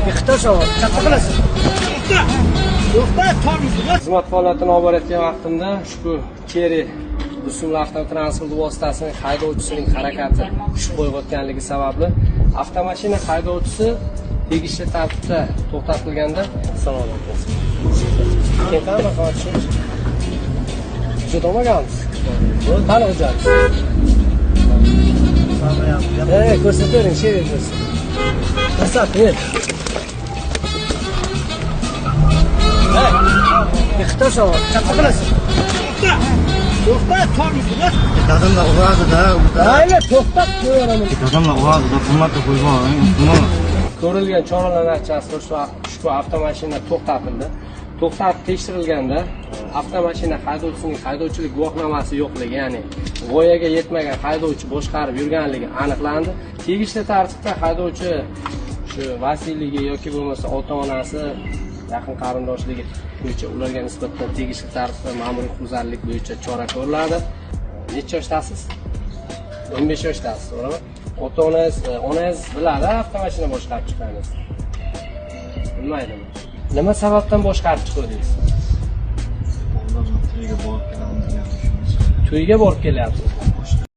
Bitta savol. Katta qilasiz. To'xta. To'xta, tormoz. Xizmat faoliyatini olib borayotgan vaqtimda ushbu Chery rusumli avtotransport vositasining haydovchisining harakati kuch qo'yayotganligi sababli avtomashina haydovchisi tegishli tartibda to'xtatilganda. Assalomu alaykum. Keyin qanaqa? Hujjat olmaganmiz. Qani hujjat? Ko'rsatavering, Chery ko'rsat. Ko'rsat, Bitta savol. Katta qilasiz. To'xta. To'xta, tormoz. Dadamlar uradi-da. Mayli, to'xtab qo'yaveraman. Dadamlar uradi-da, hurmatli qo'yib yuboring. Ko'rilgan choralar natijasida ushbu avtomashina to'xtatildi. To'xtatib tekshirilganda avtomashina haydovchisining haydovchilik guvohnomasi yo'qligi, ya'ni voyaga yetmagan haydovchi boshqarib yurganligi aniqlandi. Tegishli tartibda haydovchi shu vasiyligi yoki bo'lmasa ota-onasi, yaqin qarindoshligi bo'yicha ularga nisbatan tegishli tartibda ma'muriy huquqbuzarlik bo'yicha chora ko'riladi. Necha yoshdasiz? 15 yoshdasiz, to'g'rimi? Ota-onangiz, onangiz biladi avtomashina boshqarib chiqqaningizni? Bilmaydimi? Nima sababdan boshqarib chiqdingiz? To'yga borib kelamiz degan. To'yga borib kelyapsiz.